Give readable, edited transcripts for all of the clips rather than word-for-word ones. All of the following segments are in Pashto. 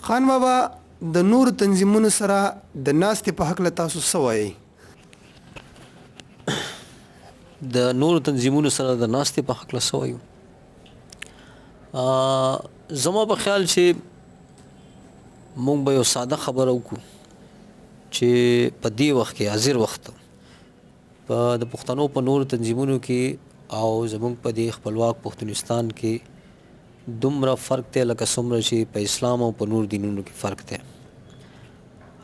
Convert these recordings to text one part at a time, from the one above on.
خان بابا د نورو تنظیمونو سره د ناستې په هکله تاسو څه وایئ؟ د نورو تنظیمونو سره د ناستې په هکله څه وایو؟ زما په خیال چې مونږ به یو ساده خبره وکړو چې په دې وخت کې، حاضر وخت، په د پښتنو په نورو تنظیمونو کې او زمونږ په دې خپلواک پښتونستان کې دومره فرق دی لکه څومره چې په اسلام او په نور دینونو کې فرق دی.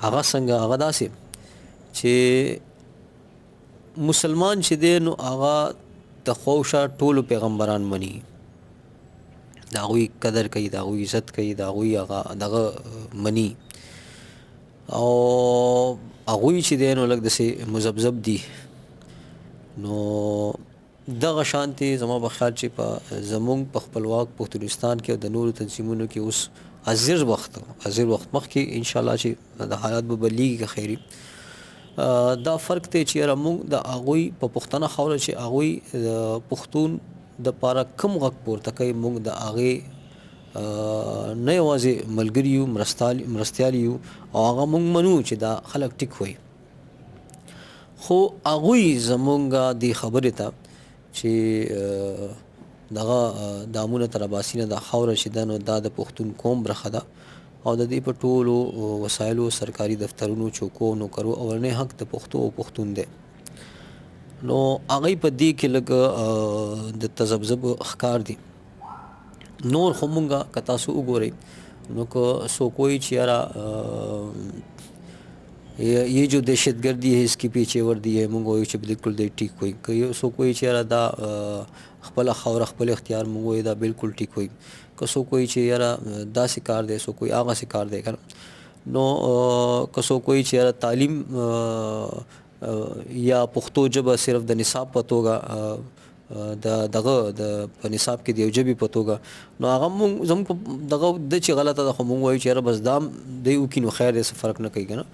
هغه څنګه؟ هغه داسې چې مسلمان چې دی نو هغه د خوشا ټولو پیغمبران مني، د هغوی قدر کوي، د هغوی عزت کوي، د هغوی هغه دغه مني، او هغوی چې دی نو لږ داسې مذبذب دي. نو دغه شانتې زما په خیال چې په زمونږ په خپلواک پښتونستان کې او د نورو تنظیمونو کې اوس حاضر وخت، حاضر وخت مخکې انشاءالله چې د حالات به بدلیږي که خیري، دا فرق دی چې یاره مونږ د هغوی په پښتنه خاوره چې هغوی د پښتون د پاره کم غږ پورته کوي، مونږ د هغې نه یوازې ملګري یو، مرستیال یو، او هغه مونږ منو چې دا خلک ټیک وایي. خو هغوی زمونږ دې خبرې ته چې دغه دامونه تر اباسینه دا خاوره چې ده نو دا د پښتون قوم برخه ده، او د دې په ټولو وسایلو، سرکاري دفترونو، چوکو او نوکرو اولنی حق د پښتو او پښتون دی. نو هغوی په دې کې لږ د تذبذب ښکار دي. نور خو مونږ که تاسو وګورئ نو که څوک وایي چې یاره یہ جو دہشت گردی ہے اس کی پیچھے وردی ہے، مونږ وایو چې بالکل دی ټیک وایي. که یو څوک وایي چې یاره دا خپله خاوره خپل اختیار، مونږ وایو دا بالکل ټیک وایي. که څوک وایي چې یاره داسې کار دی، څوک وایي هغسې کار دی که نه، نو که څوک وایي چې یاره تعلیم یا پښتو ژبه صرف د نصاب په توګه د دغه د په نصاب کې د یو ژبې په توګه، نو هغه مونږ زموږ په دغه د چې غلطه ده، خو مونږ وایو چې یاره بس دا دی وکړي نو خیر دی، څه فرق نه کوي که نه.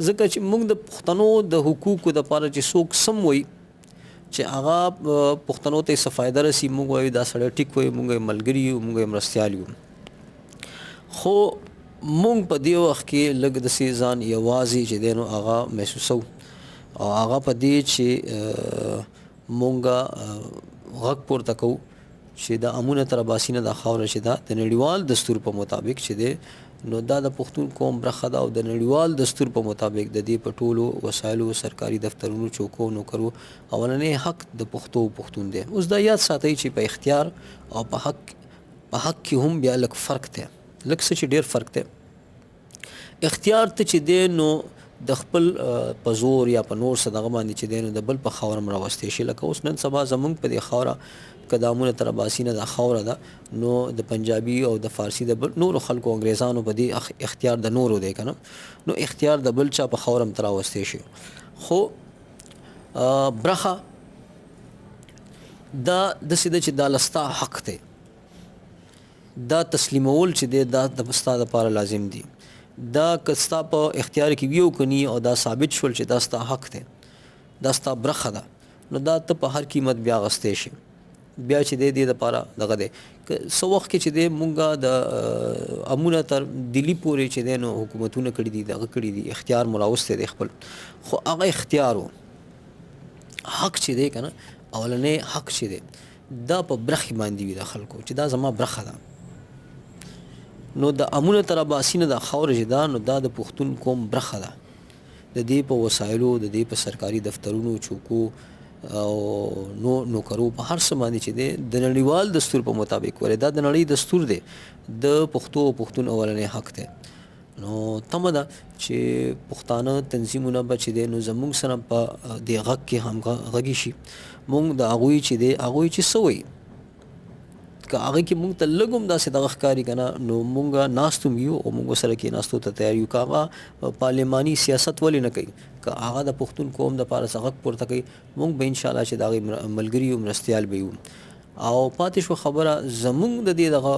ځکه چې مونږ د پښتنو د حقوقو دپاره چې څوک سم وایي چې هغه پښتنو ته یې څه فایده رسي، مونږ وایو دا سړی ټیک وایي، مونږ یې ملګري یو، مونږ یې مرستیال یو. خو مونږ په دې وخت کې لږ داسې ځان یوازې چې دی نو هغه محسوسوو، او هغه په دې چې مونږ غږ پورته کوو چې د امونه تر اباسینه دا خاوره چې ده د نړیوال دستور په مطابق چې دی نو دا د پښتون قوم برخه ده، او د نړیوال دستور په مطابق د دې په ټولو وسایلو، سرکاري دفترونو، چوکو، نوکرو اولنی حق د پښتو پښتون دی. اوس دا یاد ساتئ چې په اختیار او په حق، په حق کې هم بیا لږ فرق دی، لږ څه چې ډېر فرق دی. اختیار ته چې دی نو د خپل په زور یا په نور څه دغه باندې چې دی نو د بل په خاوره هم راوستی شي. لکه اوس نن سبا زمونږ په دې خاوره که د امونه تر اباسینه دا خاوره ده نو د پنجابي او د فارسي د بل نورو خلکو انګریزانو په دې اختیار د نورو دی که نه، نو اختیار د بل چا په خاوره هم ته راوستی شي. خو برخه دا داسې ده چې دا له ستا حق دی، دا تسلیمول چې دی دا د ستا دپاره لازم دی. دا که ستا په اختیار کې وي او که نی، او دا ثابت شول چې دا ستا حق دی، دا ستا برخه ده، نو دا ته په هر قیمت بیا اخیستی شي. بیا چې دی دې دپاره دغه دی. که څه وخت کې چې دی مونږ د امونه تر دلی پورې چې دی نو حکومتونه کړي دي، دغه کړي دي، اختیار مو راوستی دی خپل، خو هغه اختیار و. حق چې دی که نه، اولنی حق چې دی دا په برخې باندې وي د خلکو چې دا زما برخه ده. نو د امونه تر اباسینه دا خاوره چې ده نو دا د پښتون قوم برخه ده، د دې په وسایلو، د دې په سرکاري دفترونو، چوکو او نو نوکرو په هر څه باندې چې دی د نړیوال دستور په مطابق، ولې دا د نړۍ دستور دی، د پښتو او پښتون اولنی حق دی. نو تمه ده چې پښتانه تنظیمونه به چې دی نو زمونږ سره په دې غږ کې هم غږي شي. مونږ د هغوی چې دی هغوی چې څه وایي که هغه کې مونږ ته لږ هم داسې دغه ښکاري که نه نو مونږ ناست هم یو او مونږ ورسره کېناستو ته تیار یو. که هغه پارلماني سیاست ولې نه کوي، که هغه د پښتون قوم دپاره څه غږ پورته کوي، مونږ به انشاءالله چې د هغې ملګري یو، مرستیال به یو. او پاتې شو خبره زمونږ د دې دغه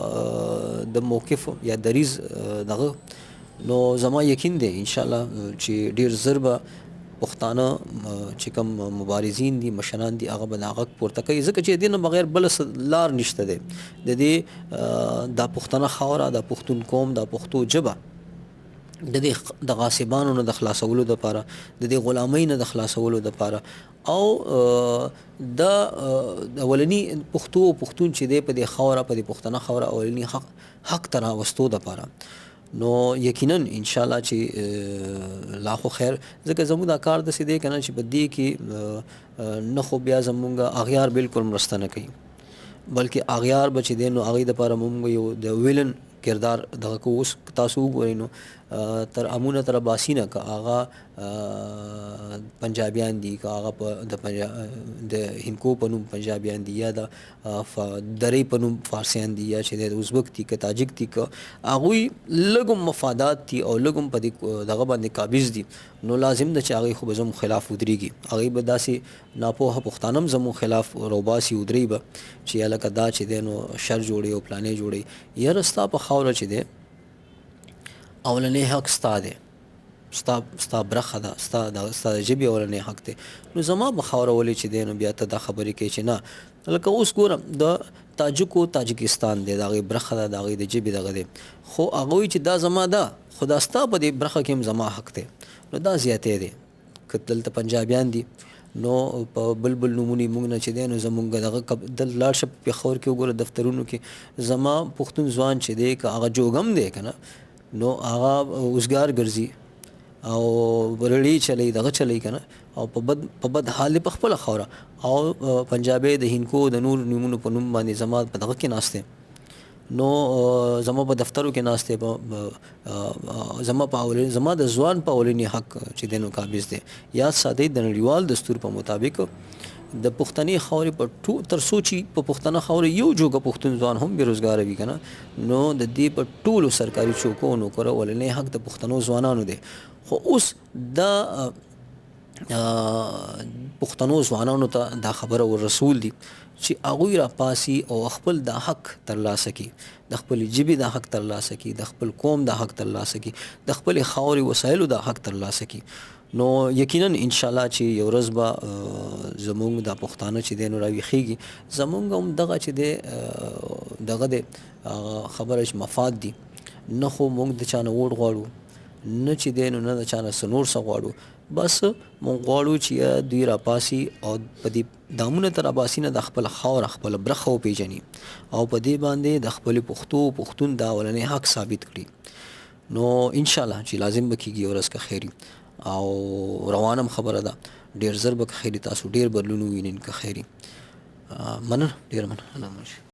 د موقف یا دریځ دغه، نو زما یقین دی انشاءالله چې ډېر زر به پښتانه چې کوم مبارزین دي، مشران دي، هغه به دا غږ پورته کوي، ځکه چې دې نه بغیر بله څه لار نشته دی. د دې دا پښتنه خاوره، دا پښتون قوم، دا پښتو ژبه د دې د غاصبانو نه د خلاصولو دپاره، د دې غلامۍ نه د خلاصولو دپاره، او د اولني پښتو او پښتون چې دی په دې خاوره، په دې پښتنه خاوره اولني حق ته راوستو دپاره، نو یقینا ان شاء الله چې لا خو خیر، ځکه زموږ دا کار داسې دی کنه چې په دې کې نه خو بیا زموږ اغیار بالکل مرسته نه کوي، بلکې اغیار به چې دی نو هغې دپاره مونږ یو د ویلن کردار دغه کوو. اوس تاسو وګورئ نو تر امونه تر اباسینه که هغه پنجابیان دي، که هغه په د هندکو په نوم پنجابیان دي، یا د درې په نوم فارسیان دي، یا چې د ازبک دي که تاجک دي، که هغوی لږ هم مفادات دي او لږ هم په دې دغه باندې قابض دي، نو لازم ده چې هغوی خو به زموږ خلاف ودرېږي. هغوی به داسې ناپوهه پښتانه هم زموږ خلاف روباسي، ودرېږي به چې هلکه دا چې دی نو شر جوړوي او پلانې جوړوي. یاره ستا په خاوره چې دی اولنی حق ستا دی، ستا برخه ده، ستا د ژبې اولنی حق دی، نو زما په خاوره ولې چې دی نو بیا ته دا خبرې کوې چې نه. لکه اوس ګوره د تاجکو تاجکستان دی، د هغې برخه ده، د هغې د ژبې دغه دی، خو هغه وایي چې دا زما ده، خو دا ستا په دې برخه کې هم زما حق دی، نو دا زیاتی دی. که دلته پنجابیان دي نو په بل بل نومونو موږ نه چې دی نو زمونږ دغه دلته لاړ شه په پېښور کې وګوره دفترونو کې زما پښتون ځوان چې دی که هغه جوګم دی که نه نو هغه اوزګار ګرځي او رړې چلی دغه چلی که نه، او په بد حال دی په خپله خاوره، او پنجابی د هندکو د نور نومونو په نوم باندې زما په دغه کې ناست دی، نو زما په دفترو کې ناست دی، زما په اولني، زما د ځوان په اولني حق چې دی نو قابض دی. یاد ساتئ د نړیوال دستور په مطابق د پښتنې خاورې په تر څو چې په پښتنه خاوره یو جوګه پښتون ځوان هم بې روزګاره وي که نه، نو د دې په ټولو سرکاري چوکو او نوکرو اولنی حق د پښتنو ځوانانو دی. خو اوس دا پښتنو ځوانانو ته دا خبره ورسول دي چې هغوی راپاسي او خپل دا حق ترلاسه کړي، د خپلې ژبې دا حق ترلاسه کړي، د خپل قوم دا حق ترلاسه کړي، د خپلې خاورې وسایلو دا حق ترلاسه کړي. نو یقینا ان شاء الله چې یو ورځ به زمونږ دا پښتانه چې دی نو راویښېږي، زمونږ هم دغه چې دی دغه دی خبره چې مفاد دي، نه خو مونږ د چا نه ووټ غواړو، نه چې دی نو نه د چا نه څه نور څه غواړو، بس مونږ غواړو چې دوی راپاسي او په دې دامونه تر اباسینه د خپل خاوره خپله برخه وپېژني او په دې باندې د خپلې پښتو پښتون دا اولنی حق ثابت کړي. نو ان شاء الله چې لازم به کېږي یو ورځ که خیر وي، او روانه هم خبره ده، ډېر زر به که خیر وي تاسو ډېر بدلون ووینئ که خیر وي. مننه، ډېره مننه. الله مو شه.